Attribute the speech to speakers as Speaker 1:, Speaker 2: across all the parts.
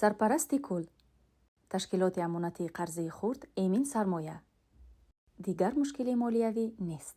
Speaker 1: Сарпарасти кулл ташкилоти амонатии қарзии хурд «Эмин сармоя». Дигар мушкили молиявӣ нест.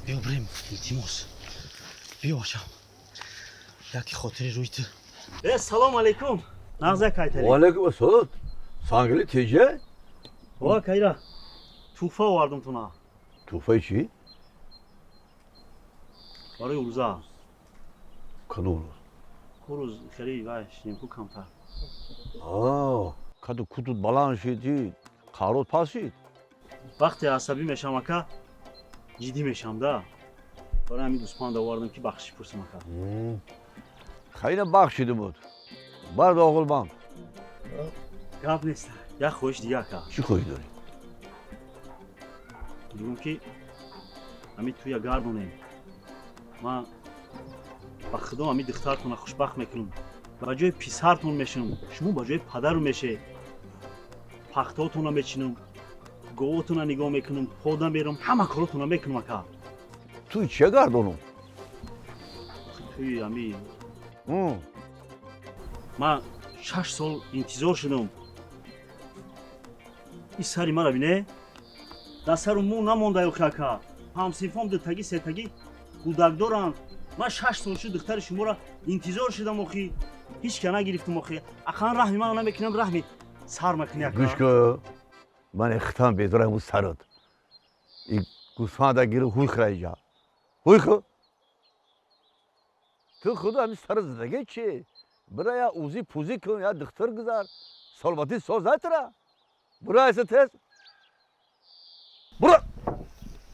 Speaker 2: Биё бирем, илтимос. Биё бачам. Яки хотири рӯи ту.
Speaker 3: Э, салом алейкум. Нағза кайтали.
Speaker 4: Ва алейкум ассалом. Сангили теҷа?
Speaker 3: Ва кайра. Туҳфа овардум туна.
Speaker 4: Туҳфаи чӣ?
Speaker 3: Барои урза.
Speaker 4: Кадом рӯз?
Speaker 3: Рӯз хеле вай шинем ку камтар.
Speaker 4: А, каду кутут баланд шид, қарот паст шид.
Speaker 3: Вақте асабӣ мешам ака, ҷиддӣ мешам да. Барои ҳамин гӯспанд овардам ки бахшиш пурсам ака.
Speaker 4: Хайна бахшида буд. Бард оғилбанд.
Speaker 3: Гап нест. Як хоҳиш дига ака.
Speaker 4: Чӣ хоҳиш дорӣ?
Speaker 3: Мегӯм ки ҳамин туя гардонем. Ман ба худо ҳамин духтартонро хушбахт мекунам. Ба ҷои писартон мешинам. Шумо ба ҷои падару мешед. Пахтаотонро мечинам. Говотонро нигоҳ мекунам, пода мерам, ҳама коротонро мекунам ака.
Speaker 4: Туй чия гардонум?
Speaker 3: Туи ҳамин. Ман 6 сол интизор шудам. Ин сари мара бине. Дар сару мӯ намонда ёхи ака. Ҳамсинфом дутагӣ сетагӣ гудак доранд. Ман 6 сол шуд духтари шуморо интизор шудам охи. Ҳеҷ ка нагирифтам охи. Ақаллан раҳми ман намекунам, раҳми сар макунӣ ака.
Speaker 4: Гӯш кун. Ман ихтам безорам ӯ сарат. И гӯсфанда гиру ҳуй хӯра иҷа. Ҳуй хӯ. Ту худо ҳамин сара задагӣ чи? Бира я узи пузи кун, я духтар гузар. Солбати соз найтара. Бура айса тез. Бура!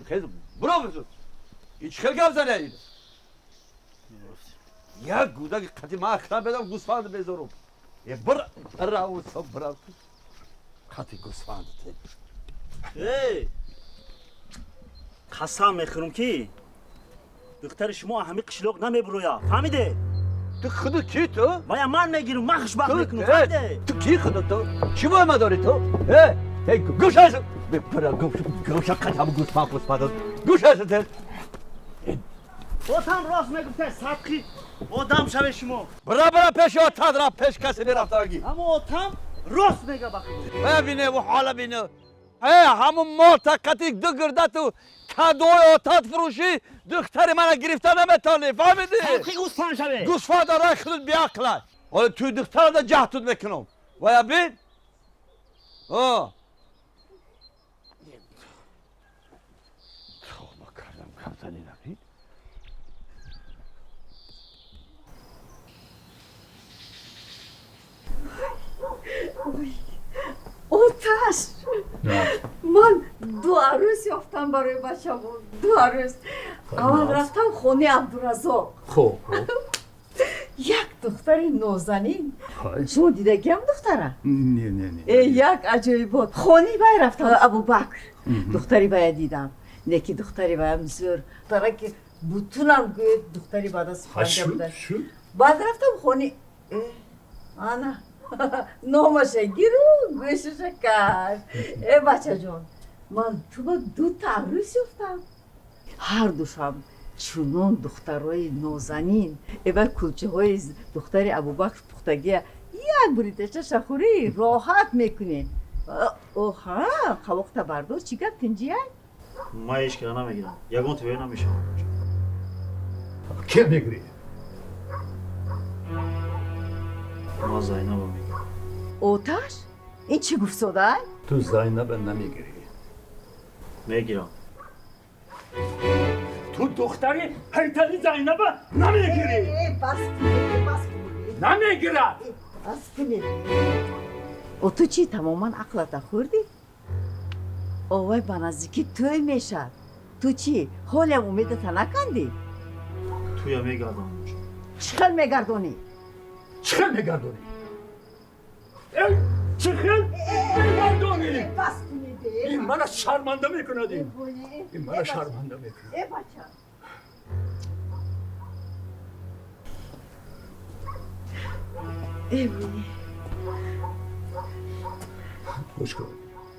Speaker 4: Хез, бура бизу. Ич хел гап зане ин. Як гудаки қати ман хитам бедам гӯсфанд безорум. Е бура, бура усо бура. Қати гӯсфанд те.
Speaker 3: Эй! Қасам мехӯрам ки духтари шумо ҳамин қишлоқ намебуроя. Фаҳмиде?
Speaker 4: Ту худу ки ту?
Speaker 3: Вая ман мегирам, ман хушбахт мекунам,
Speaker 4: Э,
Speaker 3: фаҳмиде?
Speaker 4: Ту ки худу ту? Чӣ муҳимма дорӣ ту? Э, э, гӯш айса. Бира гӯш, гӯш қати ҳамин гӯсфанд гӯсфанд. Гӯш айса те.
Speaker 3: Отам рост мегуфта, садқи одам шаве шумо.
Speaker 4: Бира бира пеши отат ра пеш касе мерафтагӣ.
Speaker 3: Аммо отам рост мега ба худо.
Speaker 4: Э, бине, ӯ ҳола бине. Ҳамун мол тақати ду гирдату кадои отат фурӯшӣ, духтари мана гирифта наметавонӣ, фаҳмидӣ?
Speaker 2: Гӯсфанд шаве.
Speaker 4: Гӯсфанд арай худут биақлай. Ҳоло туи духтарада ҷаҳтут мекунам. Вая бин? Тоба кардам, кардани набин.
Speaker 5: Оташ! Ман ду арӯс ёфтам барои бачамон. Ду арӯс. Аввал рафтам хонаи Абдуразоқ.
Speaker 6: Хуб.
Speaker 5: Як духтари нозанин. Шумо дидагиам духтара?
Speaker 6: Не, не, не.
Speaker 5: Э, як аҷоибот. Хонаи вай рафтам Абубакр. Духтари вая дидам. Неки духтари ваям зӯр. Духтара ки бутунам гӯед духтари баъда суханга буда. Баъд рафтам хонаи ана номаша гиру гӯшаша каш. Э, бачаҷон, ман туба дута арӯс ёфтам. Ҳар душам чунон духтарои нозанин. Эва кулчаҳои духтари Абубакр пухтагия як буриташа хӯрӣ роҳат мекунӣ. Оҳа, қавоқта бардор, чӣ гап, тинҷияй?
Speaker 3: Ман ҳеҷ кира намегирам. Ягон тӯя намешавам.
Speaker 6: Ке мегирӣ?
Speaker 3: Ман Зайнаба мегирам.
Speaker 5: Оташ? Ин чӣ гуфтодай?
Speaker 6: Ту Зайнаба намегирӣ.
Speaker 3: Мегирам.
Speaker 6: Ту духтари ҳайтали Зайнаба намегирӣ.
Speaker 5: Бас кунед, бас кунед.
Speaker 6: Намегирад.
Speaker 5: Бас кунед. О, ту чӣ, тамоман ақлата хӯрдӣ? Овай ба наздикӣ тӯй мешавад. Ту чӣ, ҳолиам умедата накандӣ?
Speaker 3: Тӯя мегардонам.
Speaker 5: Чӣ хел мегардонӣ?
Speaker 6: Чӣ хел мегардонӣ? Чӣ хел мегардонӣ?
Speaker 5: Бас кунед.
Speaker 6: Ин мана шарманда мекунад ин. Ин мана шарманда мекунад.
Speaker 5: Э, бача. Э, вой.
Speaker 6: Гӯш кун.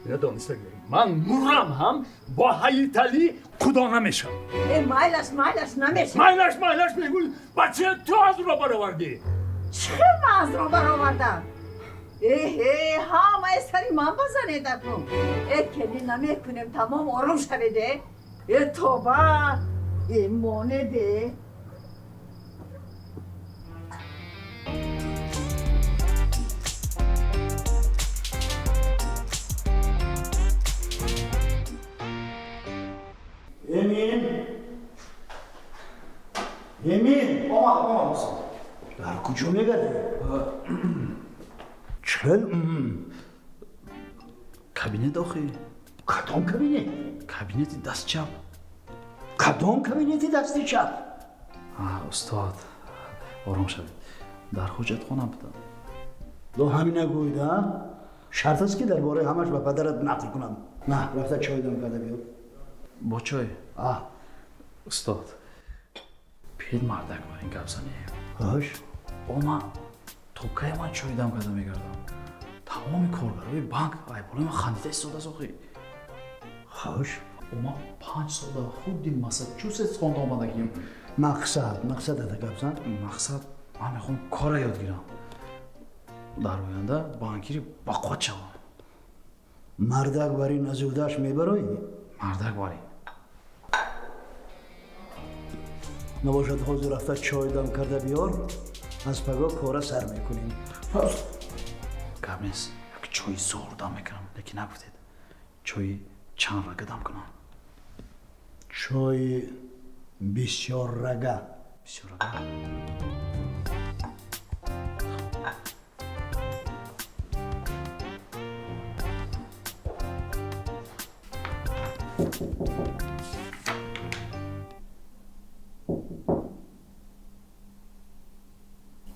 Speaker 6: Ина дониста гир. Ман мурам ҳам бо ҳайиталӣ худо намешавам.
Speaker 5: Э, майлаш, майлаш намешавам.
Speaker 6: Майлаш, майлаш мегӯй, бача ту аз ро баровардӣ.
Speaker 5: Чӣ хел ман аз ро баровардам? Эҳе, ҳамаи сари ман базанед акнун. Э, келин намекунем, тамом ором шавед, э. Э, тоба. Э, монед, э.
Speaker 7: Эмин! Эмин!
Speaker 2: Омад, омад, устод.
Speaker 7: Дар куҷо мегардӣ? Чел?
Speaker 2: Кабинет охи.
Speaker 7: Кадом кабинет?
Speaker 2: Кабинети дастчап.
Speaker 7: Кадом кабинети дасти чап?
Speaker 2: Устод, ором шавед. Дар ҳоҷатхона будам.
Speaker 7: Ло ҳамина гӯйда? Шарт аст ки дар бораи ҳамаш ба падарат нақл кунам. На, рафта чой дам карда биё.
Speaker 2: Бо чой? Устод, пир мардак бар ин гап занем.
Speaker 7: Хош.
Speaker 2: О, ман то кай ман чой дам карда мегардам? Тамоми коргарои банк айболои ман хандида истодааст охи.
Speaker 7: Хош.
Speaker 2: О, ман 5 сол дар худди Массачусетс хонда омадагием.
Speaker 7: Мақсад, мақсад ата гап зан?
Speaker 2: Мақсад, ман мехоҳам кора ёд гирам. Дар оянда банкири бақувват шавам.
Speaker 7: Мардак бар ин аз ӯҳдааш мебароӣ?
Speaker 2: Мардак бар ин.
Speaker 7: Набошад ҳозир рафта чой дам карда биёр, аз паго кора сар мекунем.
Speaker 2: Гап нест, як чои зор дам мекунам, лекин нагуфтед чои чанд рага дам кунам?
Speaker 7: Чои бисёр рага.
Speaker 2: Бисёр рага?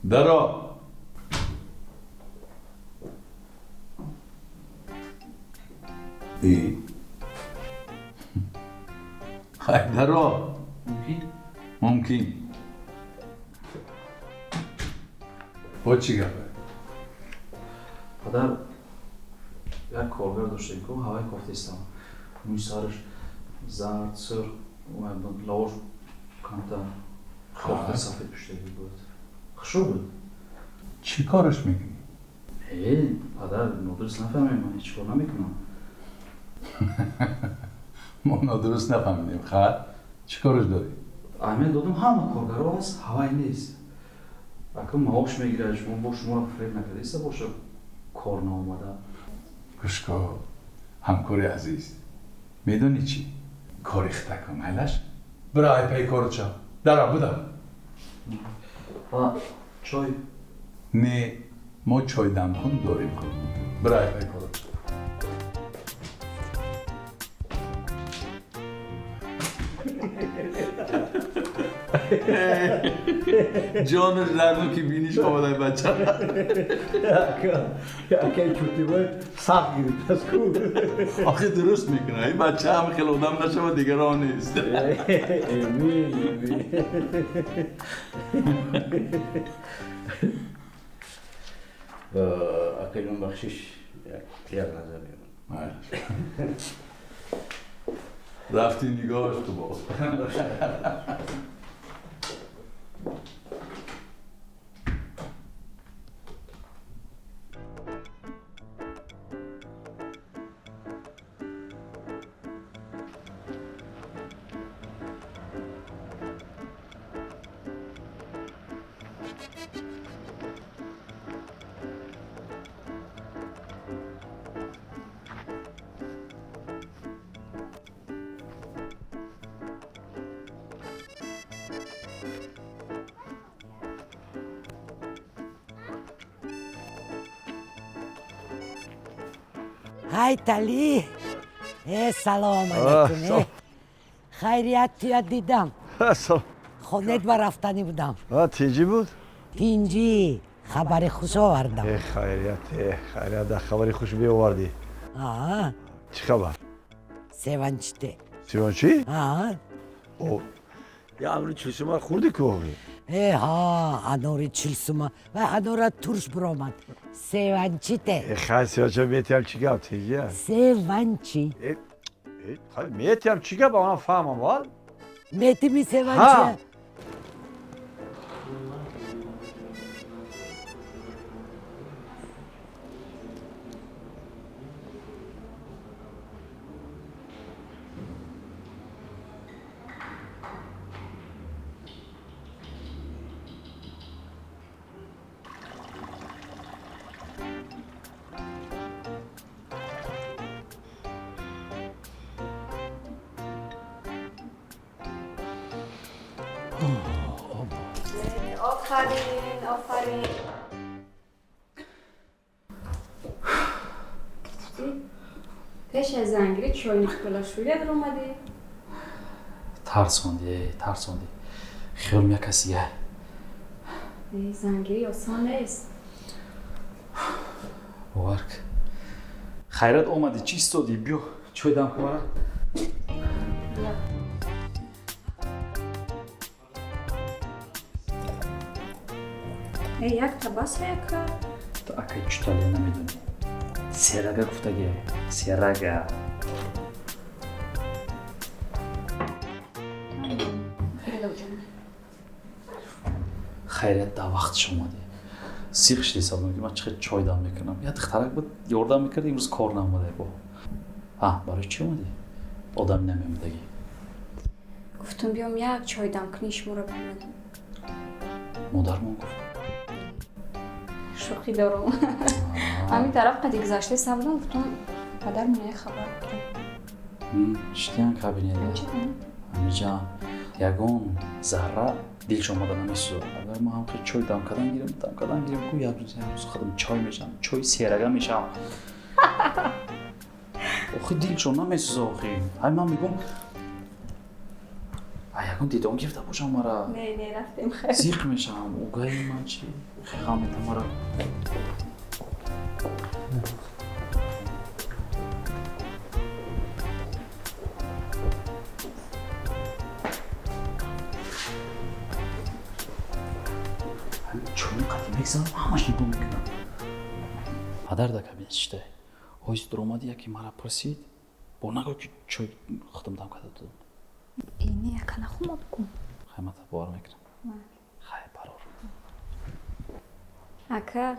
Speaker 6: Даро. И. Хай, даро.
Speaker 2: Мумкин?
Speaker 6: Мумкин. Бо чӣ гапе?
Speaker 2: Падар, як коргар доштем, ку ҳавай кофтаистам. Мӯи сараш зард, сурх, лавош камтар. Кофта сафед пӯшидаги буд. Хушрӯ буд.
Speaker 6: Чӣ кораш мекунӣ?
Speaker 2: Э, падар, нодуруст нафаҳмед, ман ҳеҷ кор намекунам.
Speaker 8: Мо нодуруст нафаҳмидем. Хай, чӣ кораш дорӣ?
Speaker 2: Аҳамият додам, ҳама коргаро аст, ҳавай нест. Ака маош мегирад, шумо бо шуморо фиреб накардаиста боша, кор наомада.
Speaker 8: Гӯш кун, ҳамкори азиз, медонӣ чӣ? Кори хита кун, майлаш? Бира ай паи корот шав. Дара, буда.
Speaker 2: Чой?
Speaker 8: Не, мо чойдамкун дорем худмон. Бира ай паи корот шав. Ҷонаш дарду ки биниш омадай бача.
Speaker 7: Акай чутибой сахт гирифт аст ку.
Speaker 8: Охи дуруст мекунад. Ин бача ҳам хеле одам нашава, дигарон нест.
Speaker 7: Эмин, эмин.
Speaker 9: Акаҷон, бахшиш, як назар мемонад.
Speaker 8: Рафти нигоҳаш ту боз.
Speaker 10: Ҳайтали, салом алейкум. Хайрият, туя дидам. Хонет ба рафтанӣ будам.
Speaker 4: Тинҷӣ буд?
Speaker 10: Тинҷӣ. Хабари хуш овардам.
Speaker 4: Хайрият, хайрият, хабари хуш биовардӣ. Чӣ хабар?
Speaker 10: Севанчите.
Speaker 4: Севанчи? Я анори чилсума хӯрдӣ ку охи?
Speaker 10: Э, ҳа, анори чилсума. Вай анора турш биромад. Севанчите.
Speaker 4: Хай, севанча метиҳам, чӣ гап, тинҷия?
Speaker 10: Севанчи.
Speaker 4: Хай, метиҳам, чӣ гап, онам фаҳмам, вал?
Speaker 10: Метими севанчи?
Speaker 11: آفرین، آفرین. Пеш аз зангирӣ чойник пулашӯя даромадӣ?
Speaker 2: Тарсондӣ, тарсондӣ. Хиёлам як каси я.
Speaker 11: Зангирӣ осон нест.
Speaker 2: Бовар кун. Хайрат омадӣ, чӣ истодӣ? Биё, чой дам кун мара.
Speaker 11: Як табаса яка?
Speaker 2: Ту акай чуталия намедонӣ. Серага гуфтагия, серага. Хайрият, дар вақташ омадӣ. Сиқ шиди ҳисоб ки ман чӣ хел чой дам мекунам. Як духтарак буд, ёрдам мекард, имрӯз кор наомада бо. А, барои чӣ омадӣ? Одами намеомадагӣ.
Speaker 11: Гуфтам биём як чой дам кунӣ, шуморо бимонам.
Speaker 2: Модармон гуфт.
Speaker 11: Шӯхӣ дорам. Ҳамин тараф қади гузашта сабдам, гуфтам падармон як хабар бигирам.
Speaker 2: Шитиян кабинета. Ҳамиҷа ягон зарра дилш омада намесӯзад. Агар ман ҳам хел чой дам кардан гирам, дам кардан гирам, ку як рӯз, як рӯз худам чой мешавам, чой серага мешавам. Охи дилшон намесӯзад охи. Ҳай ман мегӯм, ягон дидон гирифта бошам мара.
Speaker 11: Не, не, рафтем хайр.
Speaker 2: Зиқ мешавам. Угаи ман чӣ? Хеғам мета мара. Чойни қадим мегзанам, ҳамаш нигоҳ мекунам. Падар дар кабинет шида. Ҳоиз дуромади, яке мара пурсид, бо нагӯ ки чой худам дам карда додам.
Speaker 11: Ини яка нахума бигӯ.
Speaker 2: Хай, ман бовар мекунам. Хай, барор. Ака.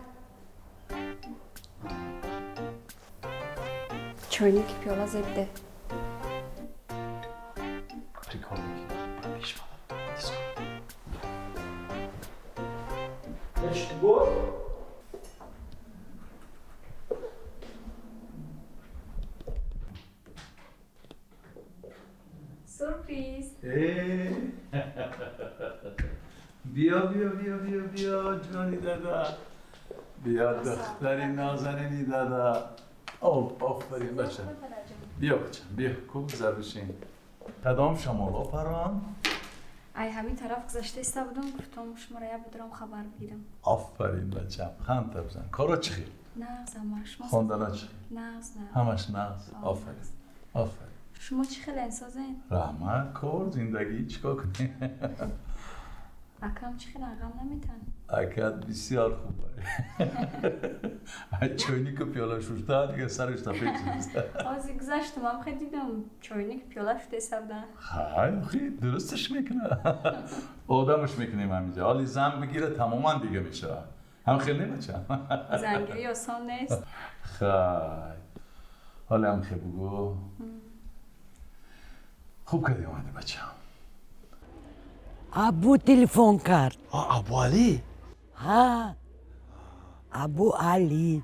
Speaker 11: Чойники пиёла зебде.
Speaker 2: Прикол мекунӣ. Пеш
Speaker 11: Сюрприз.
Speaker 8: بیا بیا بیا بیا بیا جانی دادا، بیا دختری نازنینی دادا. آفرین بچه، بیا بچه بیا کو زربشین. کدام شمالا پران؟
Speaker 11: ای همین طرف گذشته ایستا بودم، گفتم شما را یه بدرم خبر بگیرم.
Speaker 8: آفرین بچم، خند بزن. کارا چی خیلی؟
Speaker 11: نغز همش.
Speaker 8: خواندنا چی؟
Speaker 11: نغز نغز.
Speaker 8: همش نغز. آفرین آفرین.
Speaker 11: شما چی خیلی انسازین؟
Speaker 8: رحمت کار زندگی چیکار کنی؟
Speaker 11: اکم چی خیلی غم نمیتن؟
Speaker 8: اکد بسیار خوبه. چایnik پیاله شوشته دیگه سرش تفیق شده.
Speaker 11: آزی گذشتم هم خیلی دیدم چایnik پیاله شده سبدن.
Speaker 8: خیلی خیلی درستش میکنه. آدمش میکنیم همینجا. حالی زن بگیره تماما دیگه میشه. هم خیلی نمیشه.
Speaker 11: زنگیری آسان نیست.
Speaker 8: خیلی. حالا هم خیلی بگو. خوب کردی اومدی بچه.
Speaker 10: ابو تلفن کرد.
Speaker 7: ابو علی؟
Speaker 10: ها ابو علی.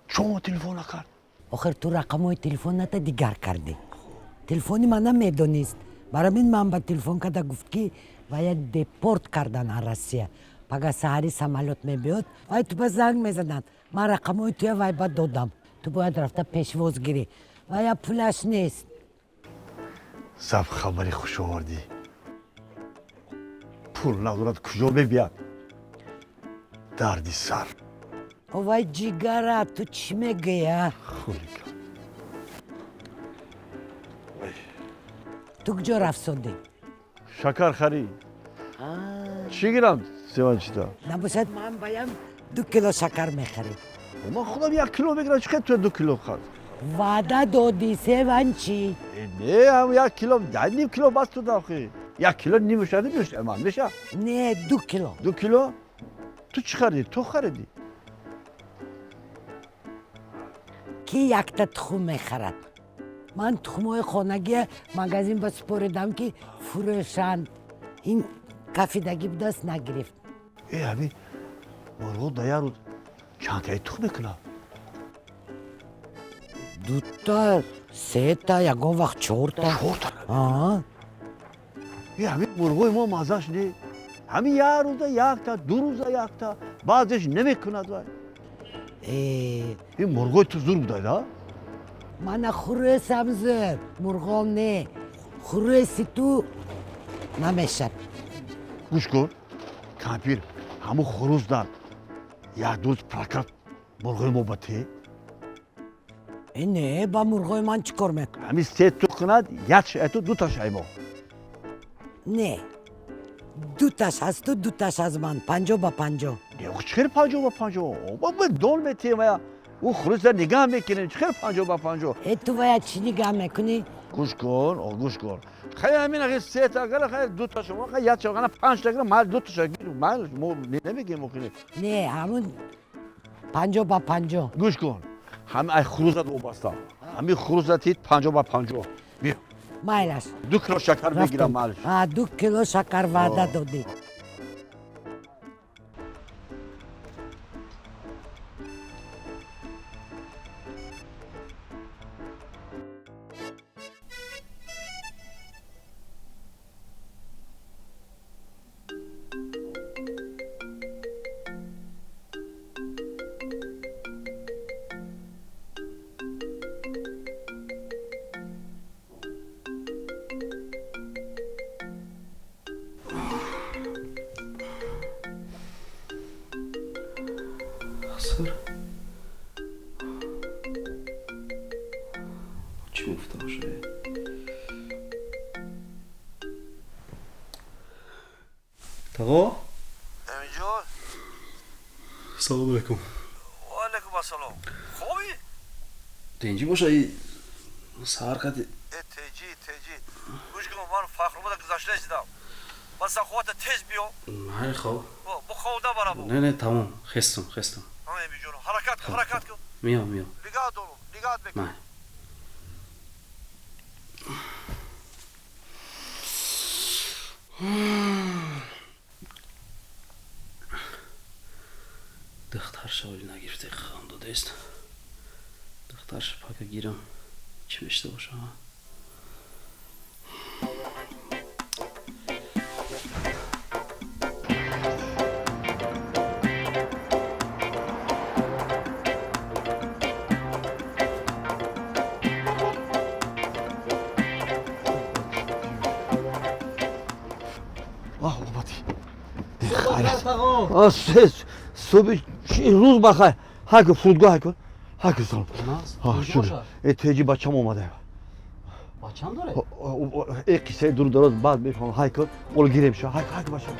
Speaker 7: چون تلفن نکرد؟
Speaker 10: آخر تو رقمای تلفنت دیگر کردی. تلفنی من نمیدونست. برای من با تلفن کرده گفت که باید دپورت کردن از روسیه. پگه سحری سمالوت میبیاد وای تو به زنگ میزدن. من رقمای توی وای با دادم. تو باید رفته پیشواز گیری. وای پولش نیست.
Speaker 7: زب خبری خوش آوردی. پول ندارد کجا ببیاد؟ دردی سر.
Speaker 10: وای جیگره تو چی میگی؟
Speaker 7: خولی
Speaker 10: تو کجا رفت؟
Speaker 4: شکر خری. چی گیرم سیوان چیتا؟
Speaker 10: نباشد من بایم 2 کیلو شکر میخری.
Speaker 4: من خودم 1 کیلو میگیرم، چه تو 2 کیلو خرد؟
Speaker 10: وعده دادی سیوان چی؟
Speaker 4: نه هم 1 کیلو، 1.5 کیلو بس تو داخل. 1 کیلو نیم شده میشه، من میشه.
Speaker 10: نه 2 کیلو.
Speaker 4: 2 کیلو؟ تو چی خریدی؟ تو خریدی.
Speaker 10: کی یک تا تخم میخرد؟ من تخمای خانگی مگازین بسپردم که فروشند. این کافیدگی بدست نگرفت.
Speaker 4: ای همین مرغ در روز چند تایی تخم میکنه؟
Speaker 10: 2 تا، 3 تا، یگان وقت 4 تا.
Speaker 4: 4 تا؟
Speaker 10: آه.
Speaker 4: ای همین مرغای ما مزهش نی. همین 1 روزه 1 تا، 2 روزه 1 تا، بعضش نمیکند وای. این مرغای تو زور بوده دا؟
Speaker 10: من خروسم زور، مرغام نه. خروسی تو نمیشد.
Speaker 4: گوش کن، کمپیر همون خروس در 1 روز پرکت مرغای ما بته.
Speaker 10: نه با مرغای من چیکار میکنم؟
Speaker 4: همین 3 تو کند، 1 شای تو 2 تا شای ما.
Speaker 10: نه 2 تاش از تو 2 تاش از من، 50 با 50.
Speaker 4: نه چرا 50 با 50؟ بابا دول میتیم یا او خروس در نگاه میکنیم، چرا 50 با 50؟
Speaker 10: ای تو باید چی نگاه میکنی؟
Speaker 4: گوش کن، گوش کن. خیلی همین اگه 3 تا گره، خیلی 2 تا شما، خیلی 1 تا 5 تا گره، من 2 تا شما من ما نمیگیم ممکنه.
Speaker 10: نه همون 50 با 50.
Speaker 4: گوش کن، هم ای خروس وابسته، همین خروس تیت 50 با 50. بیا.
Speaker 10: مایلش.
Speaker 4: 2 کیلو شکر بگیرم مالش.
Speaker 10: 2 کیلو شکر وعده دادی.
Speaker 2: سر چی گفته باشه؟ تقا؟
Speaker 4: امین جان.
Speaker 2: سلام علیکم.
Speaker 4: و علیکم السلام. خوبی؟
Speaker 2: تنجی باشه ای سهر قدی.
Speaker 4: تیجی تیجی. گوش کن من فخرآباد گذشته دیدم. بس خودت تیز بیا.
Speaker 2: نه خواب.
Speaker 4: بخواب ده برام.
Speaker 2: نه نه تمام خستم خستم.
Speaker 4: امین جون حرکت کن حرکت کن.
Speaker 2: میام میام.
Speaker 4: نگاه دارم نگاه بکن.
Speaker 2: نه. Духтарша оли нагирифте, хам додест. Духтарша пака гирам, чӣ мешта боша?
Speaker 4: Субҳи рӯз бахайр. Ҳайку, фурудгоҳ ҳайку. Ҳайку, салом. Э, теҷи бачам омада.
Speaker 2: Бачам доред?
Speaker 4: Э, қиссаи дуру дароз баъд мефаҳмам. Ҳайку, оло гирем ша. Ҳайку, ҳайку бачам.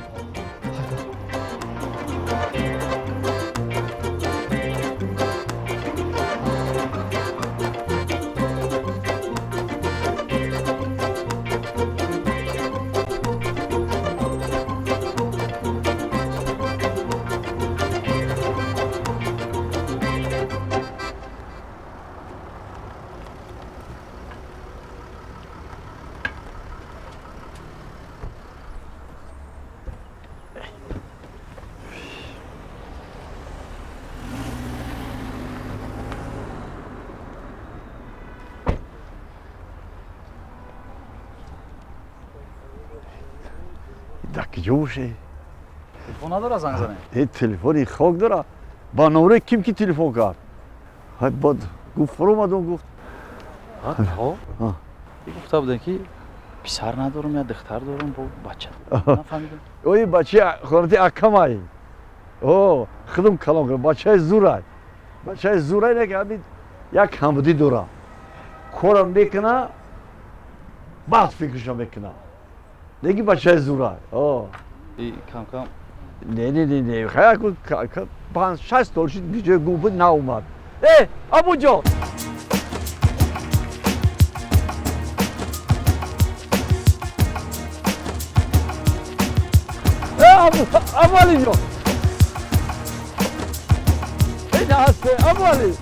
Speaker 4: Дар киҷо боше?
Speaker 2: Телефон надора, занг занем?
Speaker 4: Э, телефони хок дора. Ба номраи ким ки телефон кард? Баъд гуфт, фуромадум, гуфт.
Speaker 2: Гуфта будем, ки писар надорам, я духтар дорам, бо бача нафаҳмидам.
Speaker 4: Ои, бачаи хонати акамай. О, худум калон кардам. Бачаи зурай. Бачаи зурай, не ки ҳамин як камбудӣ дора. Корам мекуна, баъд фикршо мекуна. Неки бачаи зурай. О.
Speaker 2: Кам-кам.
Speaker 4: Не, не, не, не. Хая ку 5-6 сол шид, ҷои гум буд, наомад. Э, Абуҷон! Абуалиҷон! Ин ҳасте, Абуали!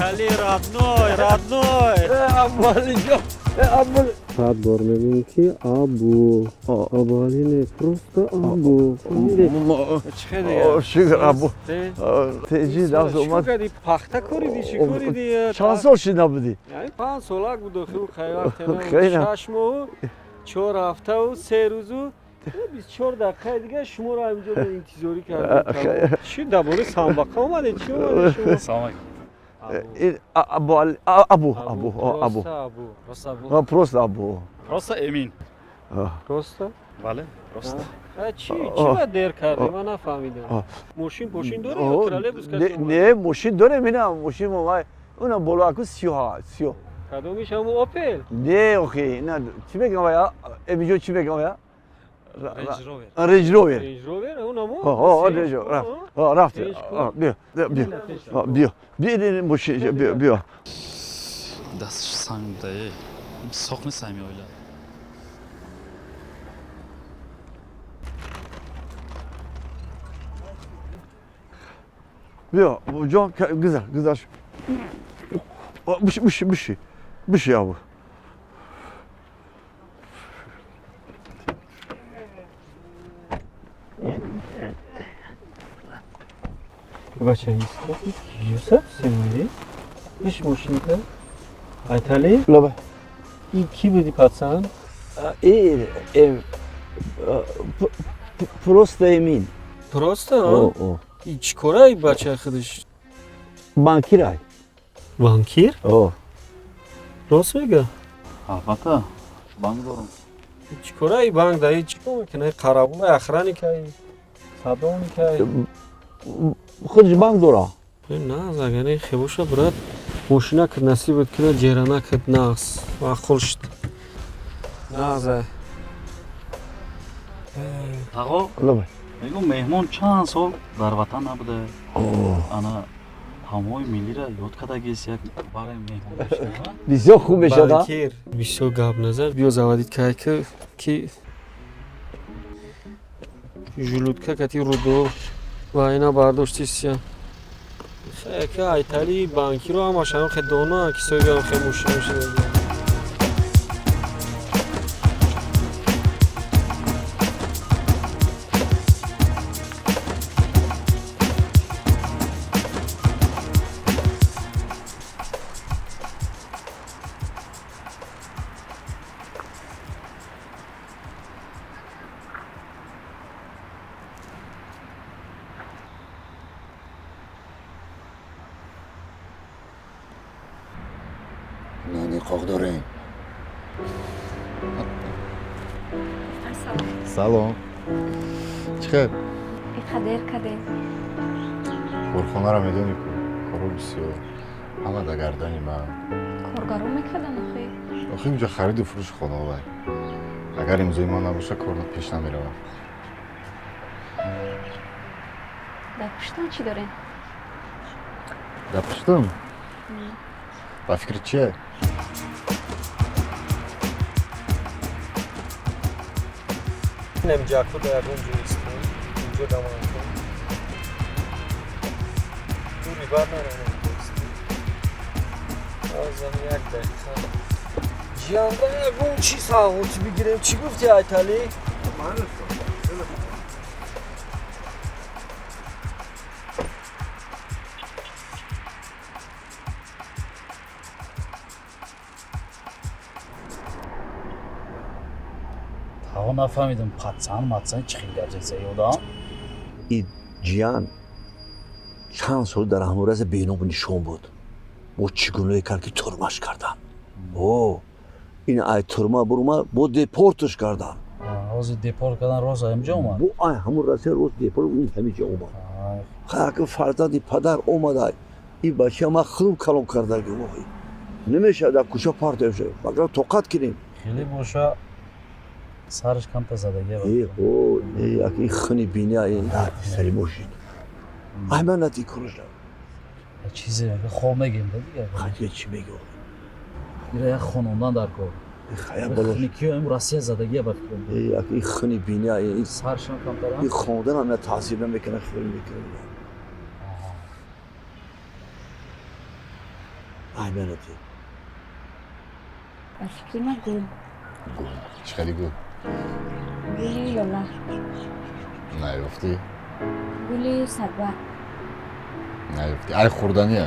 Speaker 12: Али, родной, родной!
Speaker 4: Э, Абуалиҷон! Э, Абуали!
Speaker 12: Сад бор мегӯем, ки Абу. Абуали не, просто Абу.
Speaker 4: Шукр, Абу. Теҷи даст омад.
Speaker 12: Пахта кориди, чӣ кориди?
Speaker 4: Чанд сол шид набудӣ?
Speaker 12: Яъне 5 солак буд охиру хайвақт. 6 моҳу 4 ҳафтаву 3 рӯзу 24 дақиқаи дига шуморо ҳаминҷо интизорӣ кардем. Чӣ дар бораи самбақа омадед? Чӣ омадед шумо?
Speaker 2: Салом алейкум.
Speaker 4: Абу, Абу, Абу, Абу.
Speaker 2: Просто Абу.
Speaker 4: Просто Абу.
Speaker 2: Просто Эмин.
Speaker 12: Просто?
Speaker 2: Бале, просто.
Speaker 12: Чӣ чӣ ба дер кардем, ман нафаҳмидам. Мошин пошин дорем ё троллейбус?
Speaker 4: Не, мошин дорем, ина мошин мо, уна боло аку сиёҳ, сиёҳ.
Speaker 12: Кадомиш, ҳамун Опел?
Speaker 4: Не, охи, ина чӣ мегам я? Эмиҷо чӣ мегам я?
Speaker 2: Рейндж Ровер.
Speaker 4: Рейндж Ровер.
Speaker 12: Рейндж Ровер, унамо?
Speaker 4: Ҳо, Рейндж Ровер. Рафт. Биё, биё. Биё. Биё, мошин, биё, биё.
Speaker 2: Дасташ санг буда, э. Соқ нест ҳами оила.
Speaker 4: Биё, ҷон, гузар, гузар. Биши, биши, биши. Биши, Абу.
Speaker 12: Бача, Юсуф Семови? Иш мошинка? Айтали?
Speaker 4: Лаба.
Speaker 12: И ки буди, пацан?
Speaker 4: Э, просто Эмин.
Speaker 12: Просто? О. И чӣ кора и бача худаш?
Speaker 4: Банкирай.
Speaker 12: Банкир?
Speaker 4: О.
Speaker 12: Рост мега?
Speaker 2: Албатта, банк дорам.
Speaker 12: Чӣ кора и банк да? Чӣ кор мекунад? Қарабула, охранника, садовника?
Speaker 4: Худаш банк дора.
Speaker 12: На, агар хебоша, брат, мошина кад насибат кунад, ҷерана кад, нағз маъқул шуд. Нағз.
Speaker 2: Тағо, мегӯм, меҳмон чанд сол дар ватан набуда. Ана таомҳои миллиро ёд кардагист, як барои меҳмон.
Speaker 4: Бисёр хуб мешавад.
Speaker 12: Банкир, бисёр гап назар. Биё, заводить кай ки желудка кати рудо ва ина бардоштисия. Яка айтали банкиро ҳамаш ҳам хе дона ки соҳиби ҳам хе мошина шуда.
Speaker 13: Нони қоқ дорем. Салом. Чӣ хел?
Speaker 11: Иқадер кадем.
Speaker 13: Корхонаро медонӣ ку, коро бисёр. Ҳама да гардани ман.
Speaker 11: Коргаро мекардан охи?
Speaker 13: Охи инҷо хариду фурӯши хонаовай. Агар имзои ман набоша, кор пеш намеравад.
Speaker 11: Дар пуштон чӣ дорем?
Speaker 13: Дар пуштам? Ба фикри чие?
Speaker 12: Инам ҷаку да ягон ҷо истем, инҷо даман кун. Дури бар нарам инҷо истем. Озам як дақиқа. Ҷиянда ягон чиз савғотӣ бигирем. Чӣ гуфти, Айталӣ?
Speaker 2: Таво нафаҳмидам, патсан матсан чӣ хел гап зад ёдам?
Speaker 4: И ҷиян чанд сол дар ҳаморази беному нишон буд. Бо чӣ гуноҳе кард, ки турмаш кардан? О, ин ай турма бурума, бо депорташ кардан.
Speaker 2: Ҳозир депорт кардан, рост ҳаминҷо омад?
Speaker 4: Бо ай ҳамун Россия рост депорт ин ҳаминҷо омад. Хаки фарзанди падар омада, ин бача ман худам калон кардаги, воҳи. Намешавад дар кӯча партоя шавад. Багар тоқат кунем.
Speaker 2: Хеле боша сараш камта задагия.
Speaker 4: Э, о, э, ин хуни биня, ин сари мошин. Ай ман нати кораш.
Speaker 2: Чизе хоб мегем да дигар.
Speaker 4: Хатия чӣ мегӯ?
Speaker 2: Ира як хонондан дар кор.
Speaker 4: Хая боло.
Speaker 2: Киё им Россия задагия ба фикрам.
Speaker 4: Э, ин хуни биня, ин
Speaker 2: саршам камтара.
Speaker 4: Ин хондан ҳам таъсир намекунад, хел мекунад. Ай ман нати.
Speaker 11: Ба фикри ман гул.
Speaker 13: Гул. Чӣ хели гул?
Speaker 11: Гули лола.
Speaker 13: Наёфтӣ?
Speaker 11: Гули садбарг.
Speaker 13: Наёфтӣ. Ай хӯрданӣ?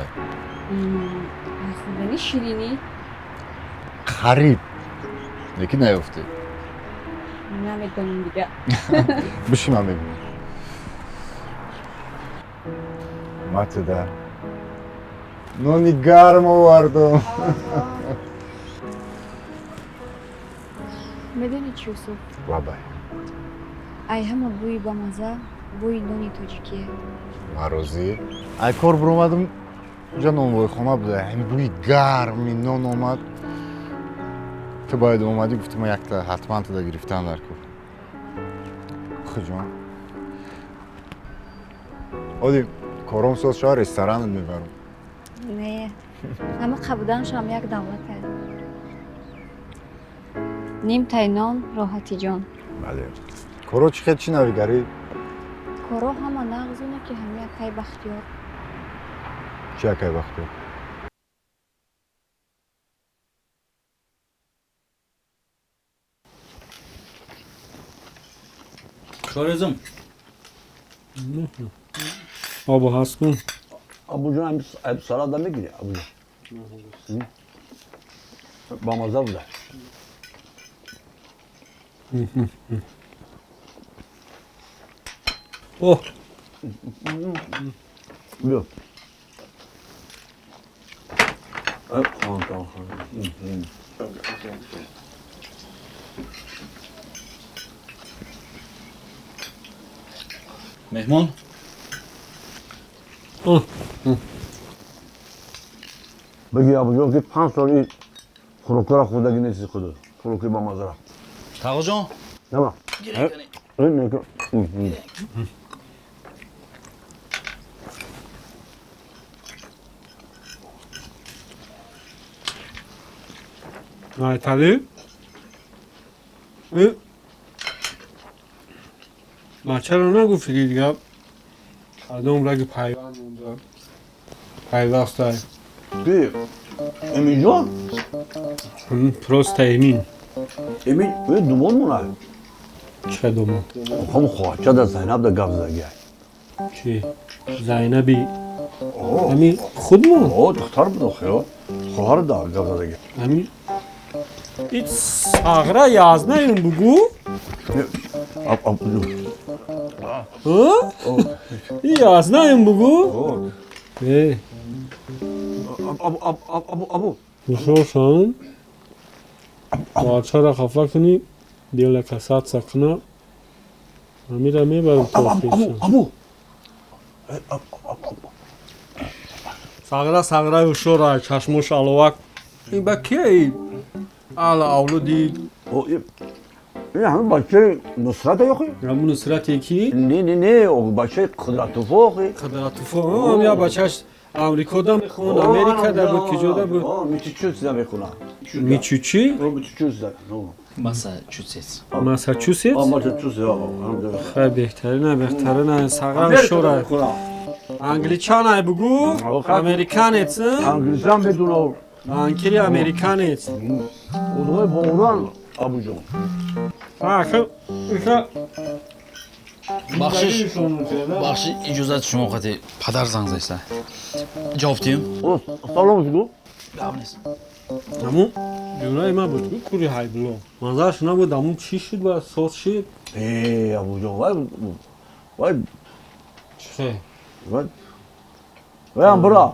Speaker 11: Ай хӯрданӣ ширинӣ.
Speaker 13: Қариб. Лекин наёфтӣ.
Speaker 11: Намедонам дига.
Speaker 13: Биши, ман мебинам. Матида. Нони гарм овардум.
Speaker 11: Медонӣ чӣ, Юсуф?
Speaker 13: Лабай.
Speaker 11: Ай ҳама бӯи бамаза бӯи нони тоҷикие.
Speaker 13: Ман розӣ. Ай кор биромадам, инҷа нонвойхона буда. Ҳамин бӯи гарми нон омад. Ту бояд омадӣ, гуфтӣ ман якта ҳатман туда гирифтан дар кор. Хуҷон. Оди кором соз шава, ресторанат мебарам.
Speaker 11: Не, ҳама қабуданашам як давлате. Нимтай нон роҳати ҷон.
Speaker 13: Бале. Коро чӣ хел, чӣ навигарӣ?
Speaker 11: Коро ҳама нағзуне ки ҳами акай Бахтиёр.
Speaker 13: Чӣ акай Бахтиёр?
Speaker 2: Шорезм.
Speaker 12: Обу ҳаст кун.
Speaker 4: Абуҷон, ҳам салат мегирӣ, абуҷон. Бамаза буда.
Speaker 12: О!
Speaker 4: Биё.
Speaker 2: Меҳмон?
Speaker 4: Бигӣ абуҷон, ки 5 сол ин хӯрокҳоро хӯрдагӣ нести худо. Хӯроки бамазара.
Speaker 2: Тағоҷон?
Speaker 4: Нама.
Speaker 12: Айталӣ? Бачаро нагуфтӣ, ки дига кадом раги пайванд монда? Пайвастай.
Speaker 4: Ки? Эминҷон?
Speaker 12: Просто Эмин.
Speaker 4: Эмин, э думон монай.
Speaker 12: Чӣ думон?
Speaker 4: Хом хоҳача да Зайнаб да гап заги.
Speaker 12: Чӣ? Зайнаби ҳамин худмон?
Speaker 4: О, духтар буд охи, хоҳар да гап задаги.
Speaker 12: Ҳамин ит сағра язнаем бугу? Язнаем бугу? Э.
Speaker 4: Абу, абу, абу.
Speaker 12: Ҳушёршон. Бачаро хафа кунӣ, дила касатса куна. Ҳамира мебарам то
Speaker 4: Абу, абу.
Speaker 12: Сағра сағраи ҳушёра, чашмош аловак. Ин ба кие? Ала авлоди.
Speaker 4: Ин ҳамин бачаи Нусрата охи?
Speaker 12: Ҳамун Нусрате ки?
Speaker 4: Не, не, не, бачаи Қудратуфо охи.
Speaker 12: Қудратуфо, ҳам я бачаш Амрико да мехонд, Америка да буд, киҷо да буд?
Speaker 4: Мичучус да мехонад.
Speaker 12: Мичучи?
Speaker 4: Мичучус да.
Speaker 2: Массачусетс.
Speaker 12: Массачусетс?
Speaker 4: Массачусетс.
Speaker 12: Хай беҳтарина, беҳтарина, сағра ҳушёра. Англичанай бугу, американец.
Speaker 4: Англичан медунав.
Speaker 12: Анкери американец.
Speaker 4: Одамои бовуран Абуҷон.
Speaker 2: Бахшиш, бахшиш, иҷозат шумо қати падар занг заиста. Ҷавоб диҳем?
Speaker 4: Салом гу.
Speaker 2: Гап нест.
Speaker 12: Ҳамун ҷураи ман буд кури ҳайбло. Манзараш набуд, ҳамун чӣ шуд ба соз шид?
Speaker 4: Э, Абуҷон, вай вай
Speaker 12: чӣ?
Speaker 4: Вай вай ам бира.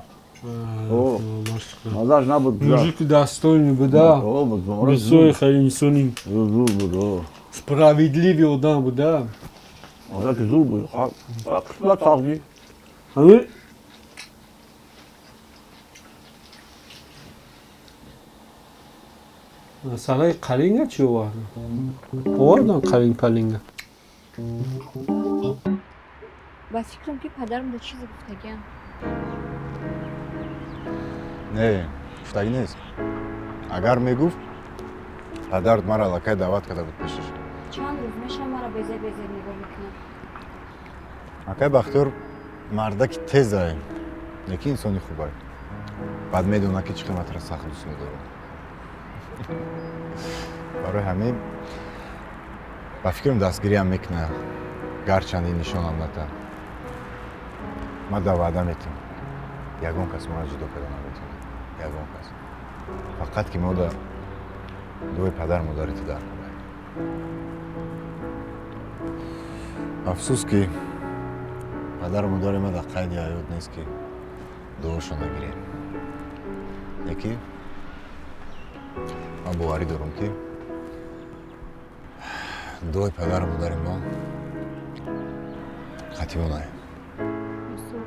Speaker 4: Мазаш набуд.
Speaker 12: Мужик достойный буда. Бисёр хеле инсони.
Speaker 4: Зур буд.
Speaker 12: Справедливый одам буда.
Speaker 4: Одам зур буд. Қисмат сағзи.
Speaker 12: Ҳамин масъалаи қалинга чӣ овардам? Овардам қалинг палинга.
Speaker 11: Ба фикрам ки падарам да чизе гуфтагиам.
Speaker 13: Не, гуфтагӣ нест. Агар мегуфт, падарат маро аллакай даъват карда буд пешаш.
Speaker 11: Чанд рӯз мешава маро безеб безеб нигоҳ мекунад.
Speaker 13: Акай Бахтиёр мардаки тезае, лекин инсони хубае. Баъд медонад, ки чӣ қиматро сахт дӯст медорад. Барои ҳамин ба фикрам дастгириам мекунад, гарчанд ин нишонам ната. Ман да ваъда метиҳам, ягон кас моро ҷудо карда наметавонад, ягон кас. Фақат ки мо да дуои падару модари ту дар кунад. Афсӯс, ки падару модари ман дар қайди ҳаёт нест, ки дуошон нагирем. Лекин ман боварӣ дорам, ки дуои падару модари мо хатимонае.
Speaker 11: Юсуф,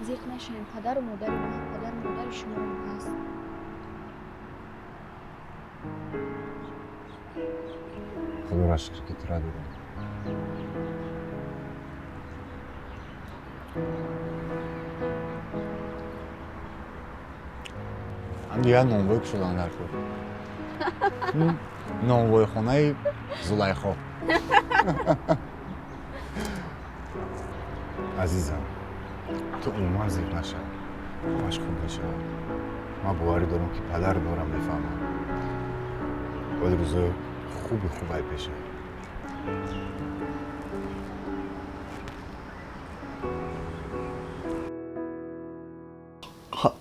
Speaker 11: зиқ нашавем, падару модари мо падару модари шумоам ҳаст.
Speaker 13: Худоро шукр, ки тура дорам. Ҳам дигар нонвой кушодан дар кор. Нонвойхонаи Зулайхо. Азизам, ту умуман зиқ нашав, ҳамаш хуб мешавад. Ман боварӣ дорам, ки падару модарам мефаҳманд. Бояд рӯзои хуби хуб ай пеша.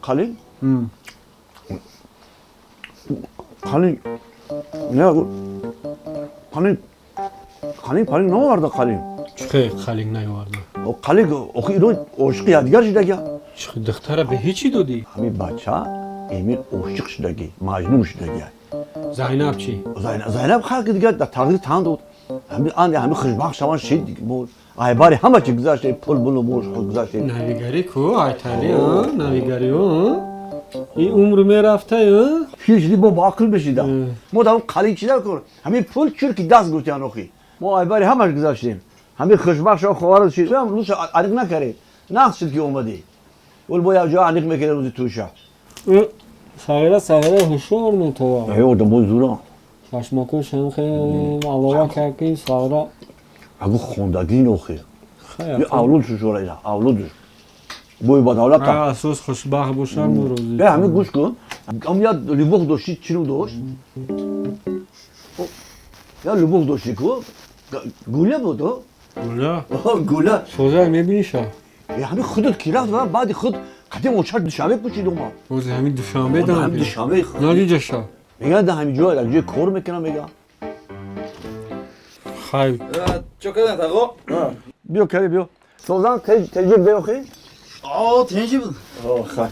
Speaker 4: Қалин? Қалин. Не, қалин. Қалин палин наоварда қалин.
Speaker 12: Чӣ қалин наоварда?
Speaker 4: Қалин охи ино ошиқи якдигар шудагия.
Speaker 12: Чӣ духтара ба ҳечӣ додӣ?
Speaker 4: Ҳамин бача Эмин ошиқ шудагӣ, маҷнун шудагия.
Speaker 12: Зайнаб чӣ?
Speaker 4: Зайнаб халқи дигар дар тақдир тан дод. Ҳамин анди ҳамин хушбахт шаван шид бо айбари ҳама чи гузаште, пул булу бош гузаште.
Speaker 12: Навигарӣ ку, айтали, навигарӣ, ин умр мерафта,
Speaker 4: пир шуди бо ба ақл мешида. Мо дар он қалин чида кор. Ҳамин пул чурки даст гуфтиян охи. Мо айбари ҳамаш гузаштем. Ҳамин хушбахт шава ховарро шид. Ҳам рӯза аниқ накардем. Нақс шуд ки омадӣ. Вол бо як ҷо аниқ мекардем рӯзи туша.
Speaker 12: Сағира сағира ҳушёр метова.
Speaker 4: Э, одамои зура.
Speaker 12: Чашмакош ҳам хеле алова кард, ки сағира.
Speaker 4: Агу хондагӣ нохи. Авлод шушора ина, авлодш. Бой ба давлат.
Speaker 12: Асос хушбахт бошам, розӣ.
Speaker 4: Э, ҳамин гӯш кун. Ам я любовь дошти, чӣ ном дошт? Я любовь дошти ку? Гуля буд, о?
Speaker 12: Гуля?
Speaker 4: Гуля.
Speaker 12: Соза мебиниша?
Speaker 4: Э, ҳамин худат ки рафт ва баъди худ қадим очар Душанбе кӯчид омад.
Speaker 12: Бози ҳамин Душанбе
Speaker 4: дам. Ҳамин Душанбе.
Speaker 12: Надидаша.
Speaker 4: Меган да ҳамин ҷо, як ҷой кор мекунам меган.
Speaker 12: Хай.
Speaker 2: Чо карданд, ағо?
Speaker 4: Биё, кари биё. Созан теҷиб биёхи?
Speaker 2: О, тенҷи буд.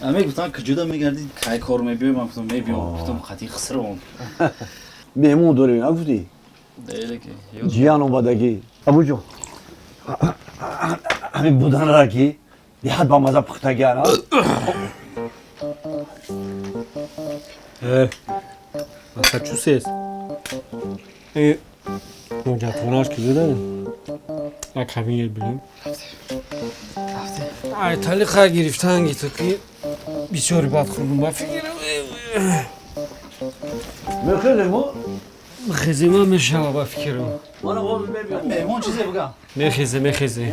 Speaker 2: Ами гуфтам куҷода мегардӣ, кай кор мебиёй, ман гуфтам мебиём, гуфтам қати хисром.
Speaker 4: Меҳмон дорем, нагуфтӣ? Ҷиян омадагӣ. Абуҷон. Ҳамин буданра ки беҳад ба маза пухтагӣ ана.
Speaker 12: Э, Массачусетс. Э, ҳоҷатхонааш куҷода? Як ҳамин бинем. Ай, тали хай гирифтан гито ки бисёри бад хӯрдум ба фикрам.
Speaker 4: Мехезем, о?
Speaker 12: Мехезем, мешава ба фикрам.
Speaker 2: Меҳмон чизе бугам.
Speaker 12: Мехезе, мехезе.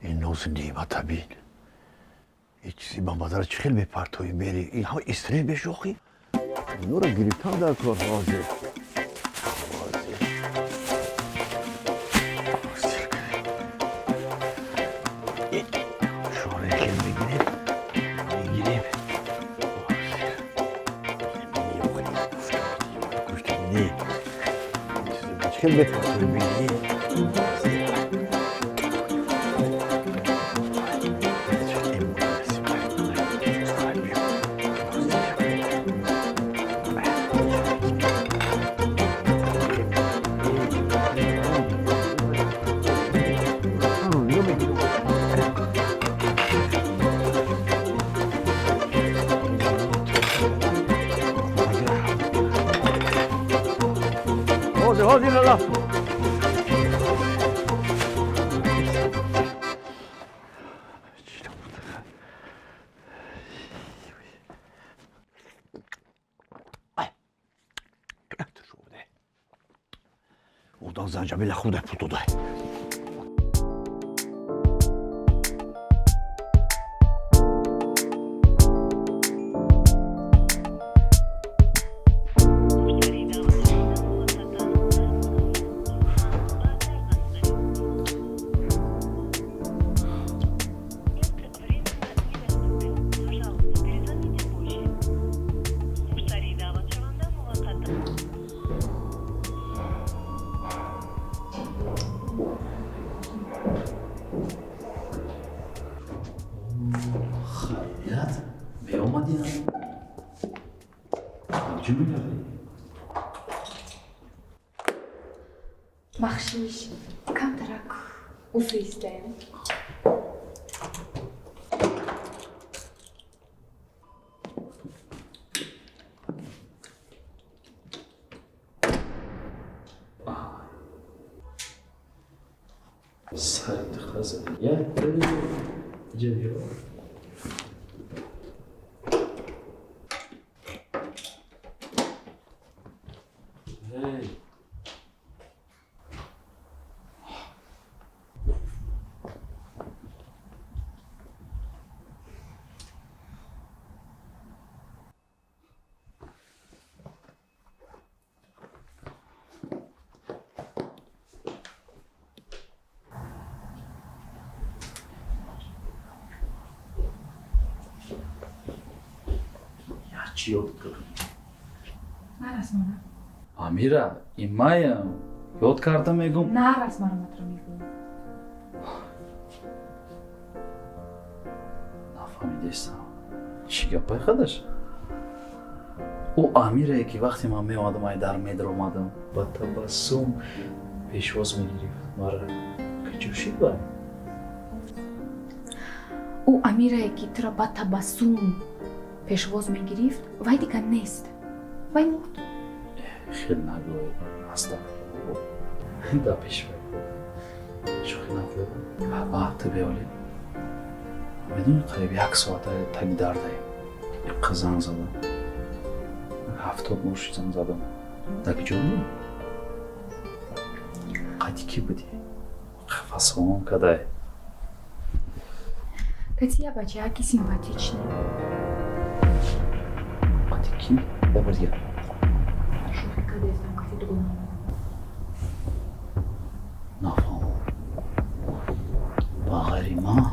Speaker 4: Ин нозу неъмата бин. Ин чизи ба мазара чӣ хел мепартоӣ мери? Ин ҳама истрес мешохӣ? Инора гирифтан дар кор ҳозир. Шоре хел мегирем, мегирем. Чӣ хел мепартоӣ мери? Одан занҷабила худа пул дода.
Speaker 2: Хайрият, меомадиам. Чӣ мегардӣ?
Speaker 11: Бахшиш, камтарак усӯистаем.
Speaker 2: Сари духтар задӣ. Я, иҷа биё. Эй. Чӣ ёд кардам?
Speaker 11: Нарасмона.
Speaker 2: Амира, имаям. Ёд кардам мегум.
Speaker 11: Нарасмона матро мегӯям.
Speaker 2: Нафаҳмидестам. Чӣ гапай хадаш? Ӯ Амирае ки вақте ман меомадам, ай дар медаромадам, ба табассум пешвоз мегирифт мара. Куҷо шид вай?
Speaker 11: Ӯ Амирае ки туро ба табассум пешвоз мегирифт, вай дигар нест. Вай мурд.
Speaker 2: Хел нагӯй, астағфируллоҳ. Да пешвай. Шӯхӣ накун. А, ту беолӣ. Медонӣ қариб як соата таги дардаем. Иққа занг зада. 70 бор занг задам. Дар куҷо будӣ? Қайти кӣ будӣ? Қафасон кадай.
Speaker 11: Кати я бачаки симпатичный.
Speaker 2: Қати кӣ? Як бор дигар.
Speaker 11: Шӯхӣ кардастам, кати дугонам.
Speaker 2: Нафаҳмам. Ба ғайри ман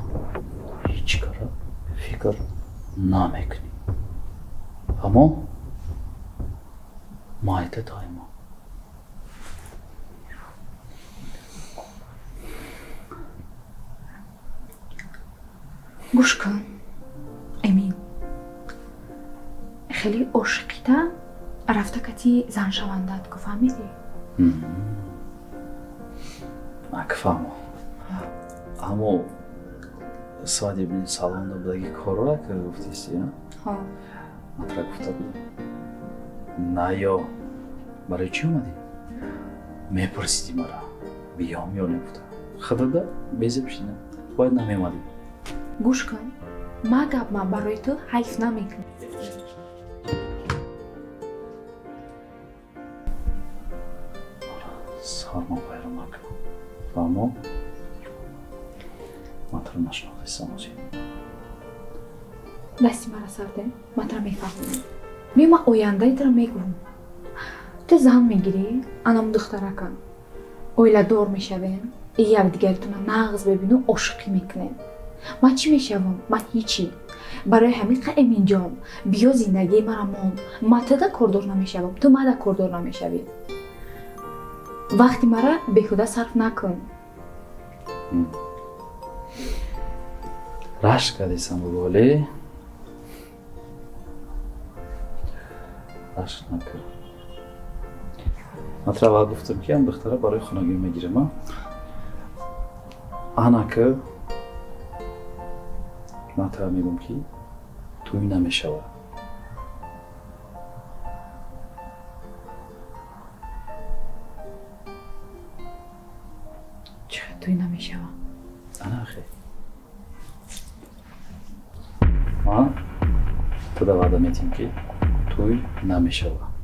Speaker 2: ҳеҷ кара фикр намекунӣ. Фаҳмо? Майта тайма.
Speaker 11: Гӯш кун, Эмин. Хеле ошиқита рафта кати заншавандат ку, фаҳмидӣ?
Speaker 2: Ак фаҳмо. Аммо свадебный салонда будаги корора ки гуфтисти, а?
Speaker 11: Ҳо.
Speaker 2: Ман тура гуфта будам. На ё. Барои чӣ омадӣ? Мепурсидӣ мара. Биём ё не гуфта. Худада безеб шидам. Бояд намеомадӣ.
Speaker 11: Гӯш кун, ма гап ман барои ту ҳайф намекунам.
Speaker 2: Сарма вайрон накун. Фаҳмо? Ман туро нашинохтистам озӣ.
Speaker 11: Дасти мара сарде, ман туро мефаҳмам. Биё ман ояндаи туро мегӯм. Ту зан мегирӣ, анам духтарака. Оиладор мешавем, якдигаритона нағз бибину ошиқӣ мекунем. Ман чӣ мешавам? Ман ҳичӣ. Барои ҳамин қа Эминҷон, биё зиндагии мара мон. Ман туда кордор намешавам, ту мада кордор намешавӣ. Вақти мара беҳуда сарф накун.
Speaker 2: Рашк кардисам буголе. Рашк накун. Ман тура аввал гуфтам ки ам духтара барои хонагӣ мегирам, а? Ана ки ман тура мегӯм ки тӯй намешавад.
Speaker 11: Чӣ хел тӯй намешавад?
Speaker 2: Ана хе. Ман туда ваъда метиҳам ки тӯй намешавад.